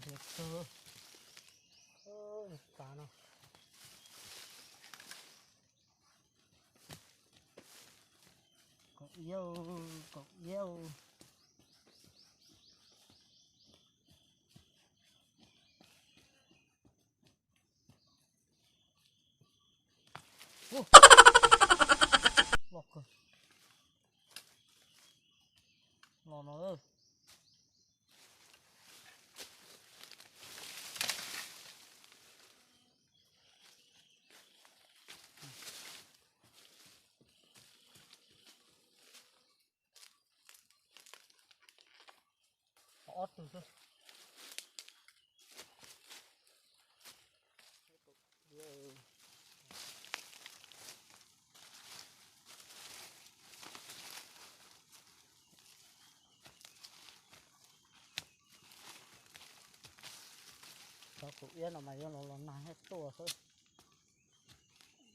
Tus txav no. Kaum iab, kaum iab. Loj kawg. Los no. Ob tug xwb. Cov kaum iab no mas yuav los los nag thiaj tuaj xwb.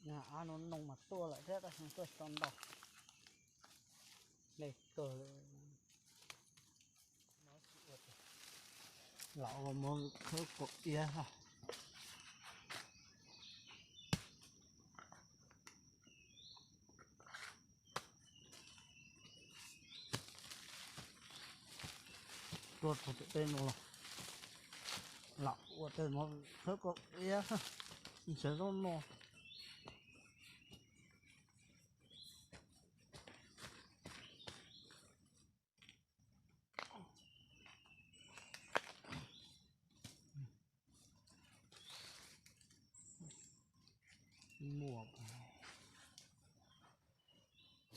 Nag av no noog mas tuaj lawm thiab tab sis tuaj tsis tau ntau. Dej kawg. Lam ua mov khawb kaum iab. Tuaj txog tim tej no los lam ua tej mov khawb kaum iab, ntshav zaub no.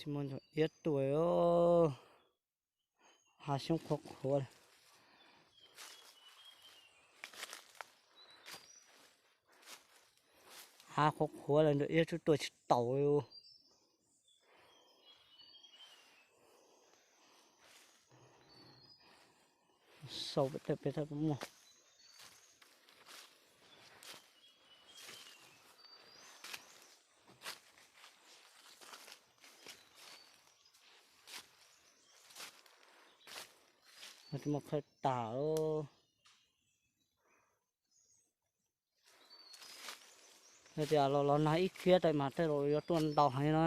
Tsis muaj ntsuag iab tuaj os. Hav xyoob qhuav qhuav lawm. Hav qhuav qhuav lawm, ntsuag iab twb tuaj tsis taus li. Sau pem tej pem thaj muaj. Tsis muaj qhaib tas. Yog tias los los nag ib kiab tas mas tej zaum yuav tuaj ntau heev no.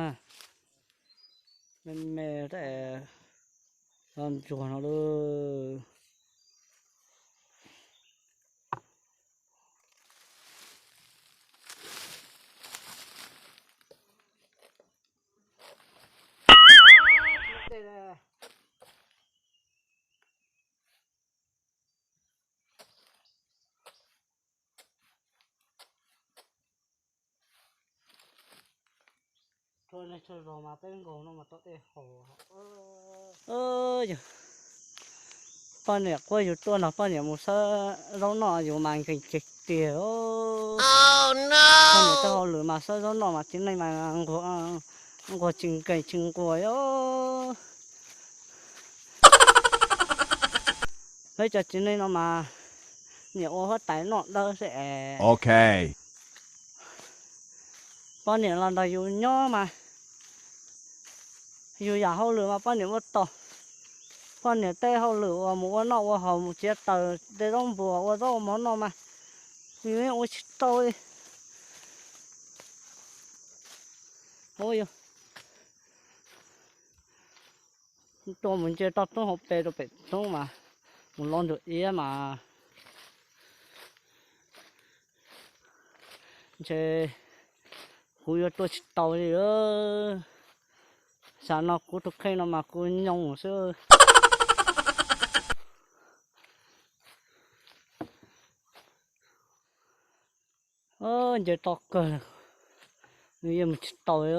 Me me tej cov ntsuag no lawm. Txhua zos mas peb nkaug no mas tau tej haus. Yog poj niam quab yus tuaj nrog poj niam mus xawb zaub noj yus mas nkees kiag tiag. Poj niam tej hauj lwm mas xawb zaub noj mas txiv neej mas nquag tsis nkees tsis nquag os. Peb cov txiv neej no mas niam ua huab tais noj dawb xwb es. Poj niam los nrog yus nyob mas yus yam hauj lwm mas poj niam ua tau. Poj niam tej hauj lwm uas mus ua noj ua haus mus txiav taws de zaub npua ua zaub ua mov noj mas yus yeej ua tsis tau li. Ua yus tuaj mus nce toj roob hauv pes rau pem roob mas mus lov ntsuag iab mas ntshe kuv yuav tuaj tsis tau li. Xav no kuv tus kheej no mas kuv nyoog xwb. Nce toj kawg, nws yeej mus tsis tau li.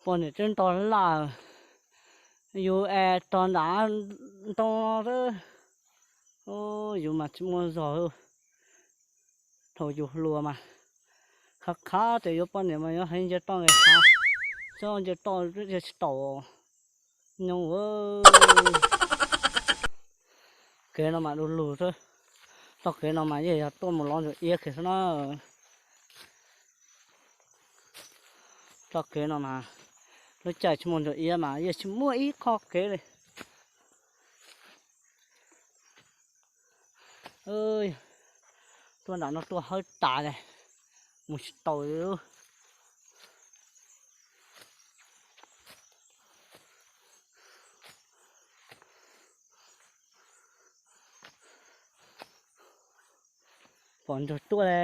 Poj niam twb nto laj, yus es rog nram ntoo no xwb. Yus mas tsis muaj zog. Thaum yus hluas mas qhov qhav tias yuav poj niam mas yuav heev nce toj nqes hav, txhob nce toj twb nce tsis taus. Nyob kev no mas du lug xwb. Txoj kev no mas yeej yog tuaj mus lov ntsuag iab kiag xwb na. Txoj kev no mas Lub caij tsis muaj nrog iab mas yeej tsis muaj ib qho kev li. Tuaj nram no tuaj hawb tas li, mus tsis tau li. Pom ntsuag tuaj li.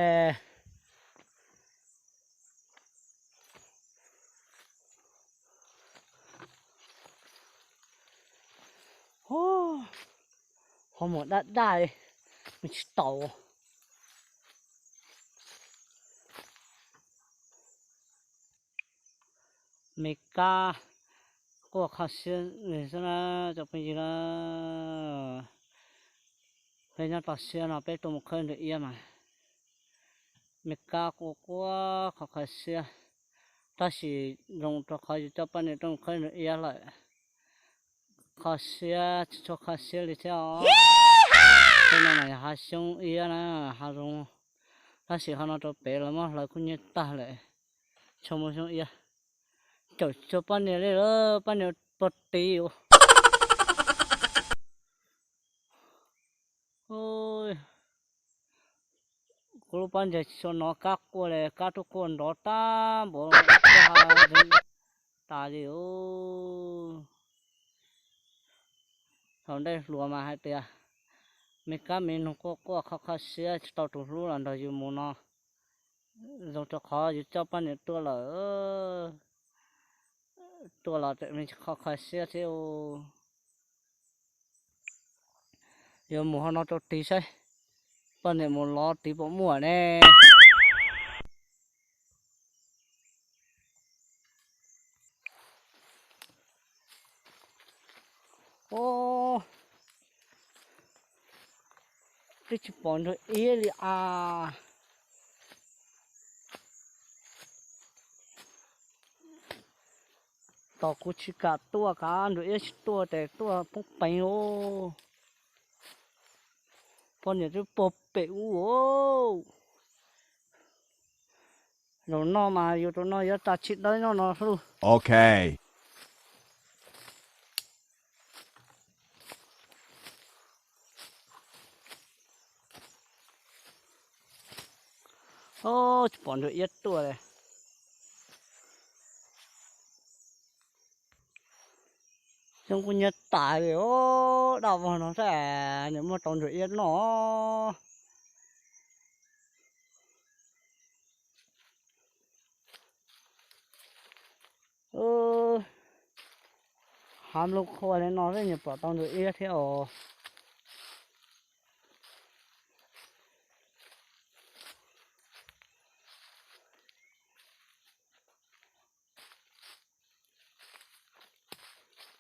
Ho muag daj daj li, mus tsis tau. Me kab quaj kho siab xwb na, cov phooj ywg na. Peb nyob toj siab no peb tuaj mus khawb nrog iab mas me kab quaj quaj kho kho siab, tab sis zoo rau qhov yus coj poj niam tuaj mus khawb nrog iab lawm. Kho siab tsis tshua kho siab li thiab os. Tej no mas yog hav xyoob iab na, hav zoov, tab sis ho no rau pem los muab hlawv kub hnyiab tag lawm. Tsis muaj xyoob iab, caum tsis tshua poj niam li lawm, poj niam pog tiv. Kuv lub pob ntseg tsis tshua hnov kab quaj li, kab twb quaj nrov tag npaum tas li. Thaum ntej hluas mas hais tias me kab me noog quaj quaj kho kho siab tsis tau tus hlub los nrog yus mus no. Zoo rau qhov yus coj poj niam tuaj lawm, tuaj los tseem me kho kho siab thiab. Yuav mus ho no rau tid saib, poj niam mus lov tid puas muaj ne. Twb tsis pom nrog iab li as. Tos kuv tsis kam tuaj, kav nrog iab tsis tuaj ces tuaj poob peev os. Poj niam twb puag pem ub os. Zaum no mas yus tus no yuav tsa tsis dawb nyob no lauj. Tsis pom nrog iab tuaj li. Xyoob kuj nyiab tas li os, daj vog no thiab, nyias muab tau nrog iab noj. Hav nplooj qhuav li no xwb nyias pom tau nrog iab thiab os.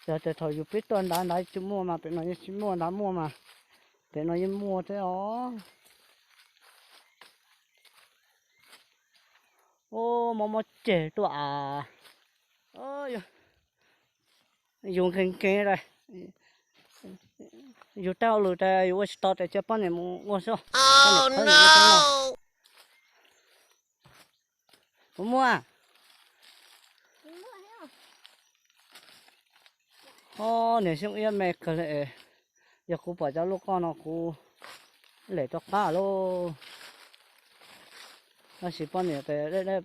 Yog tias thaum yus pib tuaj nrad nrad tsis muaj mas pem no yeej tsis muaj, nrad muaj mas pem no yeej muaj thiab os. Ub, mob mob ceg tuaj as. Yus nkees nkees li, yus tej hauj lwm tas yus ua tsis tau tas cia poj niam mus ua xwb. Puas muaj? Ob niag xyoob iab me kawg li. Yog kuv pom cov lub qoj no kuv lem rov qab lauj. Tab sis poj niam tes deb deb,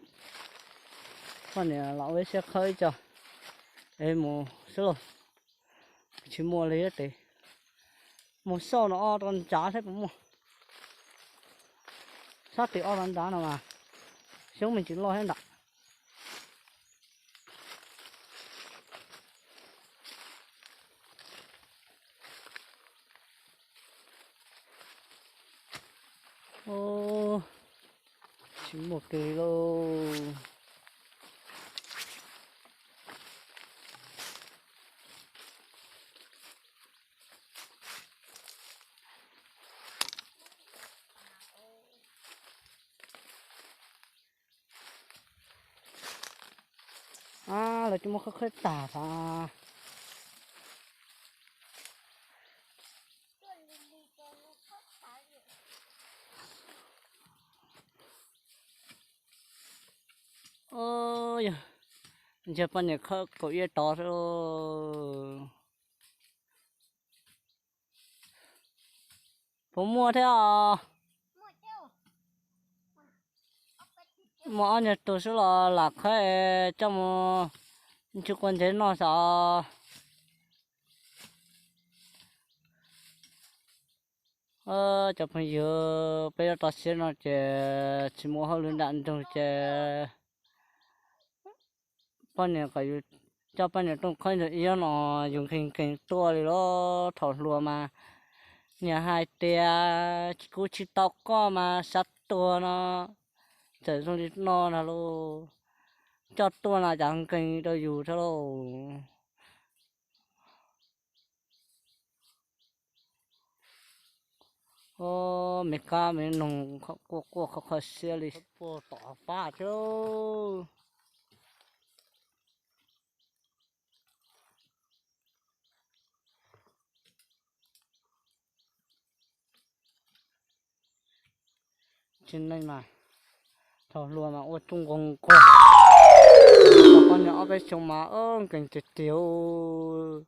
poj niam los ua ib siab khawb ib co es mus xwb lauj. Tsis muaj li thiab tes. Mus xauj no ob rau nrad thiab puas muaj. Sab tim ob rau nrad no mas xyoob me ntsis loj thiab ntag. Tsis muaj kiag li lauj. Lawv twb muab khawb khawb tag tas. Yog Ntshe poj niam khawb kaum ib tod xwb. Puas muaj thiab os? Muaj ob nyuag tug xwb los lam khawb coj mus ntsw kua ntsev noj xwb. Cov phooj ywg, peb yuav tso siab no ces tsis mus hauj lwm nram ntug ces poj niam kom yus coj poj niam rooj khawb ntawm iab no, yus nkees nkees tuaj li los thaum hluas mas niam hais tias tsis kuv tsis tau koj mas sab tuag no, txawm zoo li no na lauj, coj tuaj na cas nkees rau yus thiab lauj. Me kab me noog quaj quaj kho kho siab li puag tom pab thiab. Tsis neej mas thaum hluas mas ua tsuj nquag nquag, poj niam ob peb xyoo mas nkees tiag tiag.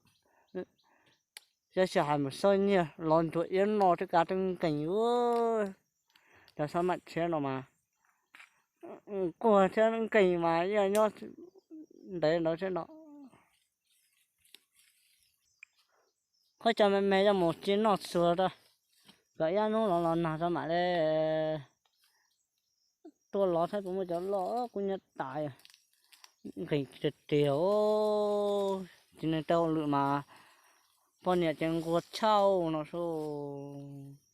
Tab sis hais mus xyov nyiaj los nrog iab no tej kav tej nkees, cov xab maim tshiab no mas quag thiab nkees mas yeej nyob ntev ntawd thiab no. Qhov cov me me coj mus ci noj txuag rau, kom ib hnub los los nag rau mam li tua los thiab. Puas muaj cov loj kuj nyob tas, nkees tiag tiag. Tsis neej tau lwm mas poj niam ces nquag tshauj no xwb.